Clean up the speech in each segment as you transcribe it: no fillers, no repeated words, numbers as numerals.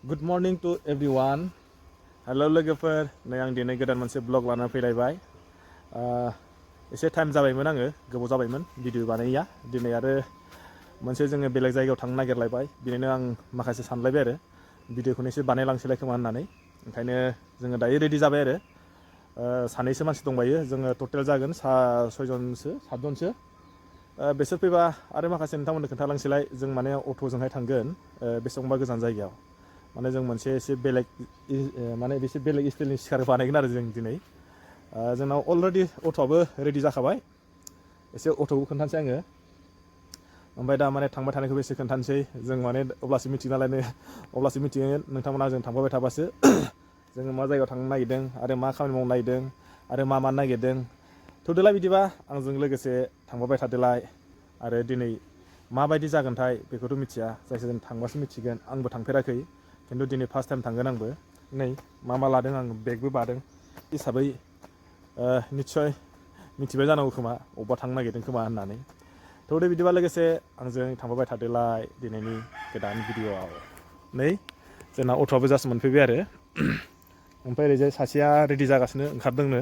Good morning to everyone. Hello लोगोफोर नै आं दिनै गोदान मोनसे ब्लग लाना फैलायबाय एसे टाइम जाबायमोन आङो गोबाव जाबायमोन भिडिअ बानायैया दिनै आरो मोनसे जोङो बेलेग जायगायाव थांनो नागिरलायबाय बिदिनो आं माखासे सानलायबाय आरो भिडिअखौनो एसे बानायलांसैलाय खोमा होननानै ओंखायनो जोङो दायो रेडि जाबाय आरो सानैसो मानसि दंबायो जोङो टटेल जागोन 7जनसो बेसोर फैबा आरो माखासे नोंथांमोननो खोन्थालांसैलाय जों माने अट'जोंहाय थांगोन बेसेबांबा गोजान जायगायाव माने जों मोनसे एसे बेलेग माने एसे बेलेग स्टाइलनि सिखार बानायगोन आरो जों दिनै जोंनाव अलरेडि अट'आबो रेडि जाखाबाय एसे अट'खौ खोन्थानोसै आङो ओमफ्राय दा माने थांबाय थानायखौबो एसे खोन्थानोसै जों माने अब्लासो मिथिगोन नालाय अब्लासो मिथिगोन नोंथांमोना जों थांबाय थाबासो जोङो मा जायगायाव थांनो नागिरदों आरो मा खामानि मावनो नागिरदों आरो मा मानो नागिरदों थ'दोलाय बिदिबा आंजों लोगोसे थांबाय थादोलाय आरो दिनै माबायदि जागोनथाय बेखौथ' मिथिया जायखिया जों थांबासो मिथिगोन आंबो थांफेराखै खिन्थु दिनै फार्स्ट टाइम थांगोन आंबो नै मा लादों आं बेगबो बादों हिसाबै निस्सय मिथिबाय जानांगौ खोमा अबेबा थांनो नागिरदों खोमा होननानै थ'दो बिदिबा लोगोसे आंजों थांबाय थादोलाय दिनैनि गोदान भिडिअआव नै जोंना अट'आबो जास्ट मोनफैबाय आरो ओमफ्राय ओरैजाय सासेया रेडि जागासिनो ओंखारदोंनो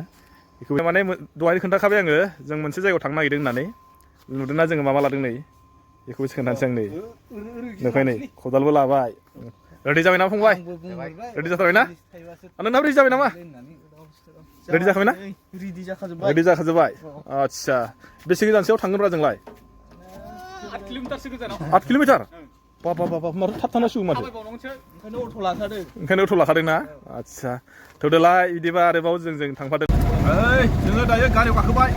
बेखौ माने दहाय खोन्थाखाबाय आङो जों मोनसे जायगायाव थांनो नागिरदों होननानै नुदोंना जोङो मा लादों नै बेखौबो खोन्थानोसै आं नै नोंखाय नै खदालबो लाबाय रेडि जाबाय नामा फंबाय रेडि जाथारबाय ना नोंनाबो रेडि जाबाय नामा रेडि जाखाबाय ना रेडि जाखाजोब्बाय आदसा बेसे गोजानसोआव थांगोनब्रा जोंलाय 8 किल'मिटारसो गोजानाव 8 किल'मिटार बाबा माथो थाब थांनांसिगौ माथो ओंखायनो अट' लाखादों ना आदसा थौदोलाय बिदिबा आरोबाव जों थांफादों ओइ जोङो दायो गारियाव गाखोबाय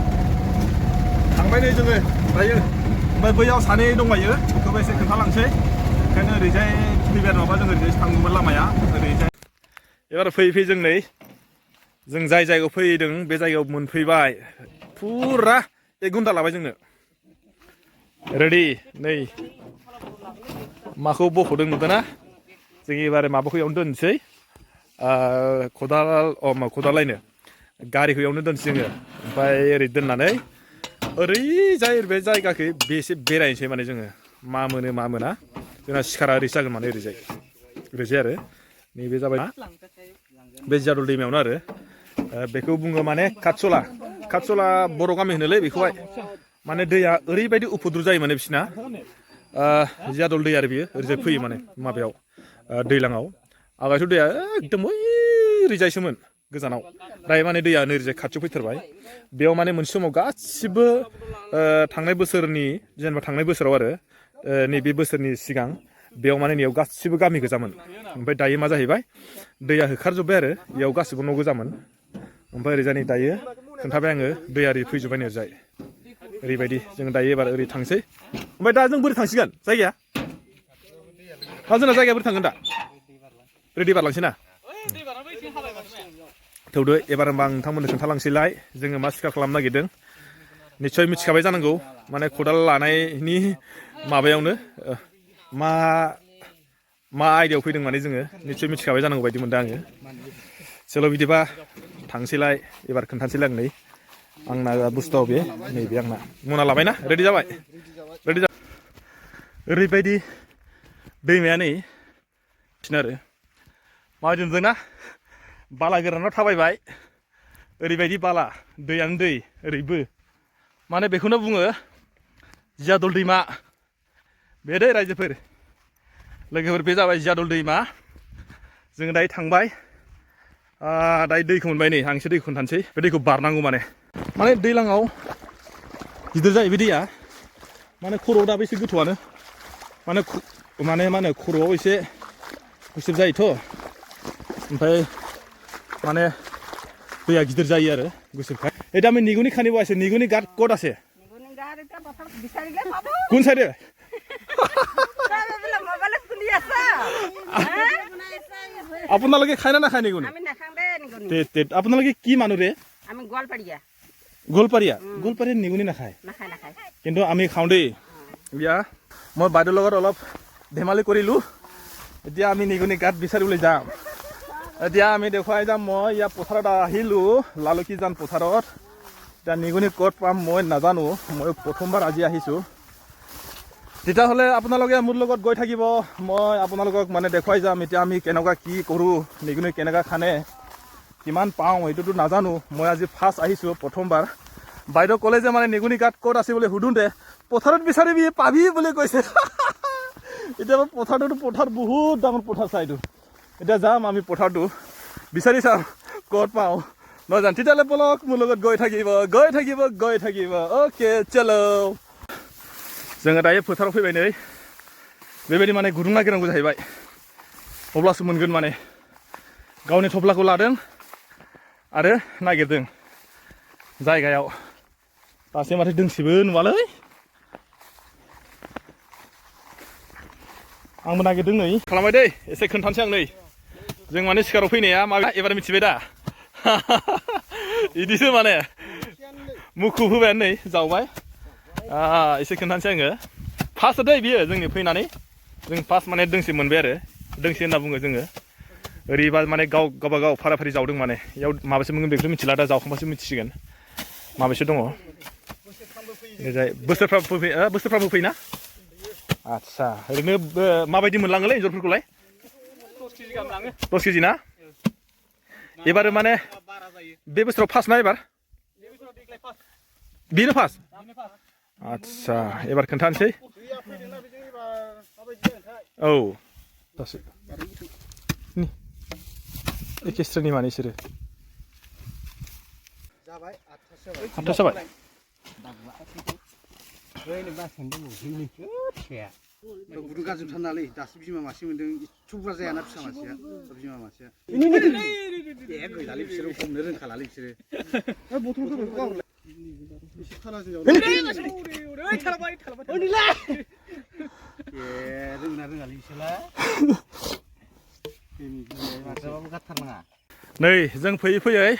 थांबाय नै जोङो दायो ओमफ्राय बैयाव सानै दंबायो बेखौबो एसे खोन्थालांसै ओंखायनो ओरैजाय फैबाय नङाबा जों ओरैजाय थांगौमोन लामाया ओरैजाय एबार फैयै जों नै जों जाय जायगायाव फैदों बे जायगायाव मोनफैबाय फुरा 1 घन्टा लाबाय जोंनो रेडि नै माखौ बख'दों नुदोंना जों एबार माबाखौ इयावनो दोनसै खदालायनो गारिखौ इयावनो दोनसै जोङो ओमफ्राय ओरै दोननानै ओरैजाय बे जायगाखौ बेसे बेरायनोसै माने जोङो मा मोनो मा मोना जोंना सिखारा ओरैसो जागोन माने ओरैजाय आरो नैबे जाबाय बे जादल दैमायावनो आरो बेखौ बुङो माने काटसला बर' गामि होनोलै बेखौहाय माने दैया ओरैबायदि उफुद्रु जायो माने बिसिना जादल दै आरो बियो ओरैजाय फैयो माने माबायाव दैलाङाव आगायथ' दैया एकदम ओरैजायसोमोन गोजानाव दायो माने दैया ओरैजाय खाथियाव फैथारबाय बेयाव माने मोनसे समाव गासिबो थांनाय बोसोरनि जेनेबा थांनाय बोसोराव आरो नैबे बोसोरनि सिगां बेयाव माने नैयाव गासिबो गामि गोजामोन ओमफ्राय दायो मा जाहैबाय दैया होखारजोब्बाय आरो बेयाव गासिबो न' गोजामोन ओमफ्राय ओरैजाय नै दायो खोन्थाबाय आङो दैया ओरै फैजोब्बाय नै ओरैजाय ओरैबायदि जों दायो एबार ओरै थांसै ओमफ्राय दा जों बोरै थांसिगोन जायगाया जोंना जायगाया बोरै थांगोन दा रेडि बारलांसै ना थौदो एबार होनबा आं नोंथांमोननो खोन्थालांसैलाय जोङो मा सिखार खालामनो नागिरदों निस्सय मिथिखाबाय जानांगौ माने खदाल लानायनि माबायावनो मा आयदायाव फैदों माने जोङो निस्सय मिथिखाबाय जानांगौ बायदि मोनदों आङो चलो बिदिबा थांसैलाय एबार खोन्थानोसैलाय आं नै आंना बुस्थुआव बे नैबे आंना मना लाबायना रेडि जाबाय ओरैबायदि दैमाया नै थिनो आरो माबायदि नुदोंना बाला गोरानाव थाबायबाय ओरैबायदि बाला दैयानो दै ओरैबो माने बेखौनो बुङो जादल दैमा बे दै रायजोफोर लोगोफोर बे जाबाय जादल दैमा जोङो दायो थांबाय दायो दैखौ मोनबाय नै आं एसे दैखौ खोन्थानोसै बे दैखौ बारनांगौ माने दैलाङाव गिदिर जायो बे दैया माने खर'आव दाबो एसे गोथौआनो माने मा होनो खर'आव एसे गुसेब जायोथ' ओमफ्राय माने दैया गिदिर जायो आरो गुसेबखाय दा मैं निगुनि खानिबो আছে निगुनि गाट ক'ত আছে কোন সাইডে আপোনালোকে খায় না নাখায় নিগুনি আপোনালোকে কি মানুহ ৰে আমি গোৱালপাৰীয়া নিগুনি নাখায় কিন্তু আমি খাওঁ দেই এতিয়া মই বাইদেউৰ লগত অলপ ধেমালি কৰিলোঁ এতিয়া আমি নিগুনি গাঁত বিচাৰিবলৈ যাম এতিয়া আমি দেখুৱাই যাম মই ইয়াত পথাৰত আহিলোঁ লালুকিজান পথাৰত এতিয়া নিগুনি ক'ত পাম মই নাজানো মই প্ৰথমবাৰ আজি আহিছোঁ তেতিয়াহ'লে আপোনালোকে মোৰ লগত গৈ থাকিব মই আপোনালোকক মানে দেখুৱাই যাম এতিয়া আমি কেনেকুৱা কি কৰোঁ নিগুনি কেনেকুৱা খানে কিমান পাওঁ এইটোতো নাজানো মই আজি ফাৰ্ষ্ট আহিছোঁ প্ৰথমবাৰ বাইদেউ ক'লে যে মানে নিগুনি গাঁত ক'ত আছে বুলি সুধোঁতে পথাৰত বিচাৰিবি পাবি বুলি কৈছে এতিয়া পথাৰ বহুত ডাঙৰ পথাৰ চাইটো এতিয়া যাম আমি পথাৰটো বিচাৰি চাম ক'ত পাওঁ নাজানো তেতিয়াহ'লে বলক মোৰ লগত গৈ থাকিব অ'কে চলো जोङो दायो फोथाराव फैबाय नै बेबायदि माने गुदुं नागिरनांगौ जाहैबाय अब्लासो मोनगोन माने गावनि थफ्लाखौ लादों आरो नागिरदों जायगायाव दासो माथो दोंसेबो नुवालै आंबो नागिरदों नै खालामबाय दै एसे खोन्थानोसै आं नै जों माने सिखाराव फैनाया माबा एबार मिथिबाय दा इदिसो माने मुखुब होबायानो नै जावबाय एसे खोन्थानोसै आङो फार्स्ट दै बियो जोंनि फैनानै जों फार्स्ट माने दोंसे मोनबाय आरो दोंसे होनना बुङो जोङो ओरैबा माने गावबागाव फारि जावदों माने इयाव माबासो मोनगोन बेखौथ' मिथिला दा जावखांबासो मिथिसिगोन माबासो दङ बोसोरफ्रामबो फैयोना आदसा ओरैनो माबायदि मोनलाङोलै एन्जरफोरखौलाय 10 केजि ना एबार माने बे बोसोराव फार्स्ट ना एबार बेनो फार्स्ट आदसा एबार खोन्थानोसै औ दासो एखे स्ट्रेनि माने इसोरो आठथासो जाबाय गुदुं गाज्रिथारनालै दासो बिमा मासे मोन्दों इथुब्रा जायाना फिसा मासेया बिमा मासेया ए गैलालै बिसोरो हमनो रोंखालालै बिसोरो बथलखौ बेखौ गावलाय एसे खालाजों रोङालै बिसोरलाय माथाबाबो गारथारनाङा नै जों फैयै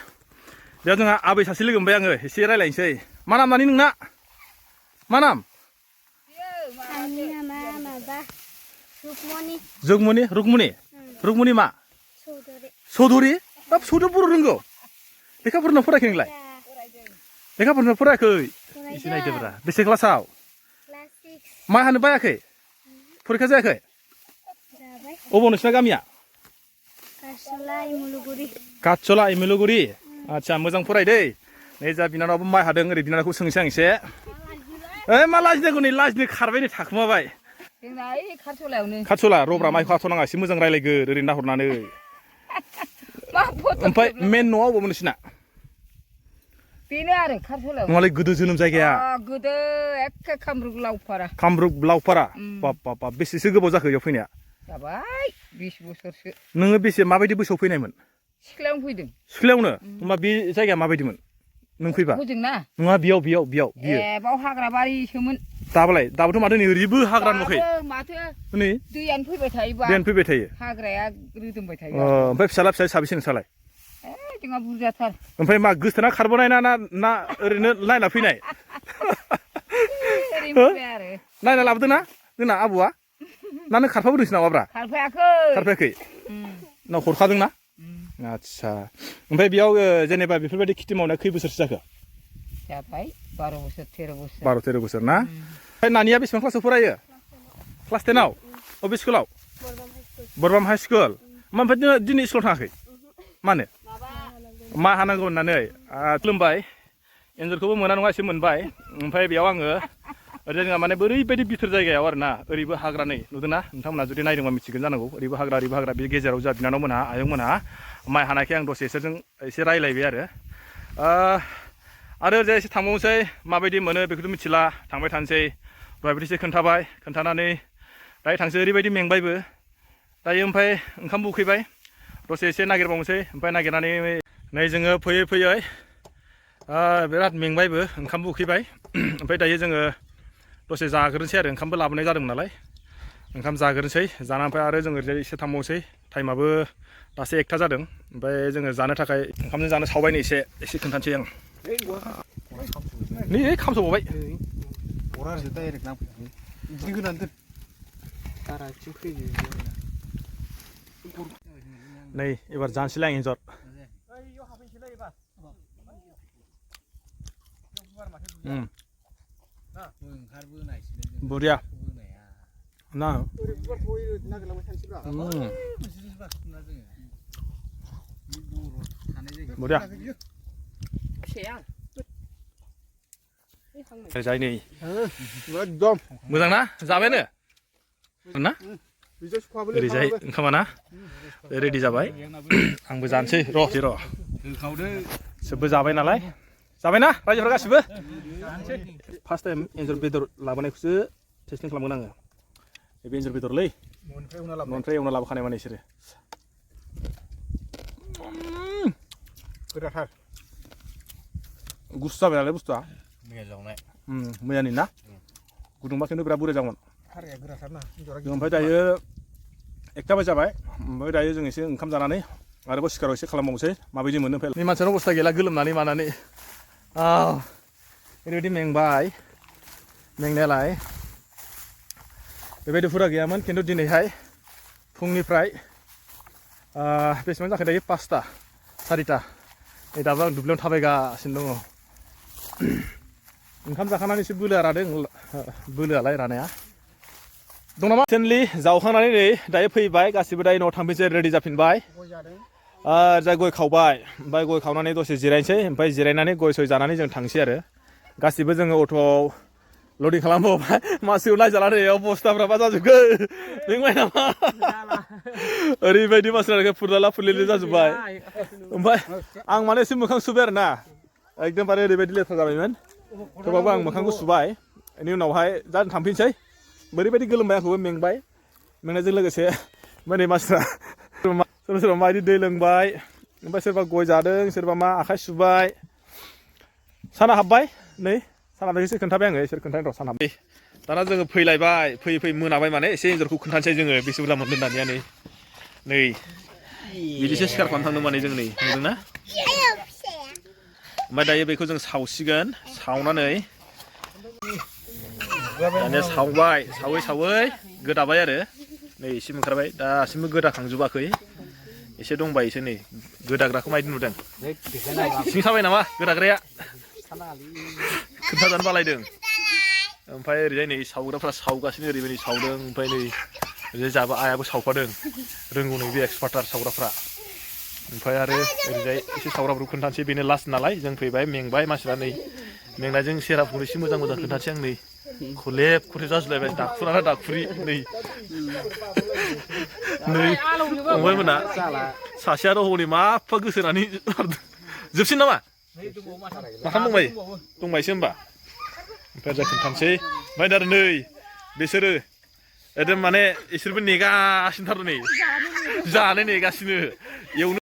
दा जोंहा आबै सासे लोगो मोनबाय आङो एसे रायलायनोसै मा नाम नानि नोंना मा नाम रुक्मनि मा चौधुरि बाब चौधुरि बर' रोंगौ लेखा फरायना फरायाखै नोंलाय लेखा फरायना फरायाखै एसे नायदोब्रा बेसे क्लासाव मा हानो बायाखै फरिखा जायाखै अबाव नोंसिना गामिया काटसला इमुलुगुरि आदसा मोजां फराय दै नै जा बिनानावबो माइ हादों ओरै बिनानावखौ सोंसै आं एसे मा लाजिनांगौ नै लाजिनो खारबाय नै थाखुमाबाय काटसला रब्रा माइखौ हाथ'नाङा एसे मोजां रायलायगोन ओरैनो नाहरनानै ओमफ्राय मेन न'आ अबावमोन नोंसिना बेनो आरो काटसलायाव नङालै गोदो जोनोम जायगाया गोदो एखे कामरुप लावपारा बाब बेसेसो गोबाव जाखो बेयाव फैनाया जाबाय 20 बोसोरसो नोङो बेसे माबायदि बैसोआव फैनायमोन सिख्लायावनो फैदों सिख्लायावनो होमबा बे जायगाया माबायदिमोन नों फैबा होजोंना नङा बेयाव बियो बाव हाग्रा बारिसोमोन दाबोथ' माथो नै ओरैबो हाग्रा नुवाखै माथो नै दैयानो फैबाय थायो हाग्राया रोदोमबाय थायो ओमफ्राय फिसा साबेसे नोंसालाय जोंहा बुरजाथार ओमफ्राय मा गोसथोना खारबोनाय ना ओरैनो नायना फैनाय नायना लाबोदों ना जोंना आबौआ ना नों खारफाबोदोंसो नामाब्रा खारफायाखै ना हरखादों ना आदसा ओमफ्राय बेयाव जेनेबा बेफोरबायदि खेथि मावनाया खै बोसोरसो जाखो जाबाय 12 बोसोर 13 बोसोर ना ओमफ्राय नानिया बेसेबां क्लासाव फरायो क्लास 10आव अबे स्कुलाव बरबाम हाइ स्कुल ओमफ्राय दिनै स्कुलाव थाङाखै मानो मा हानांगौ होननानै खुलुमबाय एन्जरखौबो मोना नङा एसे मोनबाय ओमफ्राय बेयाव आङो ओरै जोंहा माने ओरैबायदि बिथोर जायगायाव आरोना ओरैबो हाग्रा नै नुदोंना नोंथांमोना जुदि नायदोंबा मिथिगोन जानांगौ ओरैबो हाग्रा बे गेजेराव जा बिनानाव मोनहा आयं मोनहा माइ हानायखाय आं दसे इसोरजों एसे रायलायबाय आरो ओरैजाय एसे थांबावनोसै माबायदि मोनो बेखौथ' मिथिला थांबाय थानोसै दहायबो एसे खोन्थानानै दायो थांसै ओरैबायदि मेंबायबो दायो ओमफ्राय ओंखामबो उखैबाय दसे एसे नागिरबावनोसै ओमफ्राय नागिरनानै नै जोङो फैयै बिराद मेंबायबो ओंखामबो उखैबाय ओमफ्राय दायो जोङो दसे जाग्रोनोसै आरो ओंखामबो लाबोनाय जादोंमोन नालाय ओंखाम जाग्रोनोसै जानानै ओमफ्राय आरो जोङो ओरैजाय एसे थांबावनोसै टाइमाबो दासो 1ता जादों ओमफ्राय जोङो जानो थाखाय ओंखामजों जानो सावबायनो एसे खोन्थानोसै आं नै खामसावबावबाय नै एबार जानोसैलाय आं एन्जर बरिया ना बरिया जाय नै एकदम मोजां ना जाबायानो ना ओरैजाय ओंखामाना रेडि जाबाय आंबो जानोसै र' सोबबो जाबाय नालाय जाबायना रायजोफोरा गासिबो फार्स्ट टाइम एन्जर बेदर लाबोनायखौसो टेस्टिं खालामगोन आङो बे एन्जर बेदरलै न'निफ्राय एवना लाबोखानाय माने बिसोरो गोदाथार गुसु जाबाय नालाय बुस्थुआ मैया जावनाय मैयानि ना गुदुंबा खिन्थु बिराद बुरजा जागौमोन खाराया गोदाथार ना ओमफ्राय दायो 1टा बाजि जाबाय ओमफ्राय दायो जों एसे ओंखाम जानानै आरोबाव सिखाराव एसे खालामबावनोसै माबायदि मोनो ओमफ्राय मानसियानो अबस्था गैला गोलोमनानै मानानै ओरैबायदि मेंबाय मेंनायालाय बेबायदि हुदा गैयामोन खिन्थु दिनैहाय फुंनिफ्राय बेसेबां जाखो दायो 5टा 4टा नै दाबो आं दुब्लियावनो थाबायगासिनो दङ ओंखाम जाखांनानै एसे बोलोआ रादों बोलोआलाय रानाया दं नामा रिसेन्टलि जावखांनानै नै दायो फैबाय गासिबो दायो न'आव थांफिनसै रेडि जाफिनबाय जाय गय खावबाय ओमफ्राय गय खावनानै दसे जिरायनोसै ओमफ्राय जिरायनानै गय सय जानानै जों थांसै आरो गासिबो जोङो अट'आव लडिं खालामबावबाय मानसिखौ नायजाला नै अबस्थाफ्रा मा जाजोबखो नोंलाय नामा ओरैबायदि मानसिफ्रा फुरलाला फुरलिलि जाजोब्बाय ओमफ्राय आं माने एसे मोखां सुबाय आरो ना एकदमबारे ओरैबायदि लेथ्रा जाबायमोन थेवबाबो आं मोखांखौ सुबाय बेनि उनावहाय जा थांफिनसै ओरैबायदि गोलोमबाय आंखौबो मेंबाय मेंनायजों लोगोसे ओमफ्राय नै मानसिफ्रा सोरबा सोरबा माबायदि दै लोंबाय ओमफ्राय सोरबा गय जादों सोरबा मा आखाइ सुबाय साना हाबबाय नै साना बेखौसो खोन्थाबाय आङो इसोर खोन्थानो र' साना हाबबाय दाना जोङो फैलायबाय फैयै फैयै मोनाबाय माने एसे एन्जरखौ खोन्थानोसै जोङो बेसे बुरजा मोनदों दानिया नै बिदिसो सिखार खालामनो थांदों माने जों नै नुदोंना ओमफ्राय दायो बेखौ जों सावसिगोन सावनानै दानिया सावबाय सावै गोदाबाय आरो नै एसे ओंखारबाय दासिमबो गोदाखांजोबाखै एसे दंबायोसो नै गोदाग्राखौ मायदि नुदों सिं साबाय नामा गोदाग्राया खोन्थाजानो बालायदों ओमफ्राय ओरैजाय नै सावग्राफ्रा सावगासिनो ओरैबायदि सावदों ओमफ्राय नै ओरैजाय जाबा आयाबो सावफादों रोंगौ नै बे एक्सपार्टार सावग्राफ्रा ओमफ्राय आरो ओरैजाय एसे सावग्राफोरखौ खोन्थानोसै बेनो लास्ट नालाय जों फैबाय मेंबाय मानसिफ्रा नै मेंनायजों सेराफोरखौ एसे मोजां खोन्थानोसै आं नै खुलेब जाजोबलायबाय दाखुराना दाखुरि नै फंबायमोना सासेयाथ' हनै माफा गोसोनानै जोबसिन नामा माथाम दंबायसो होमबा ओमफ्राय जा खोन्थानोसै ओमफ्राय दा नै बिसोरो एकदम माने इसोरबो नेगासिनो थार नै जानो नेगासिनो एवनो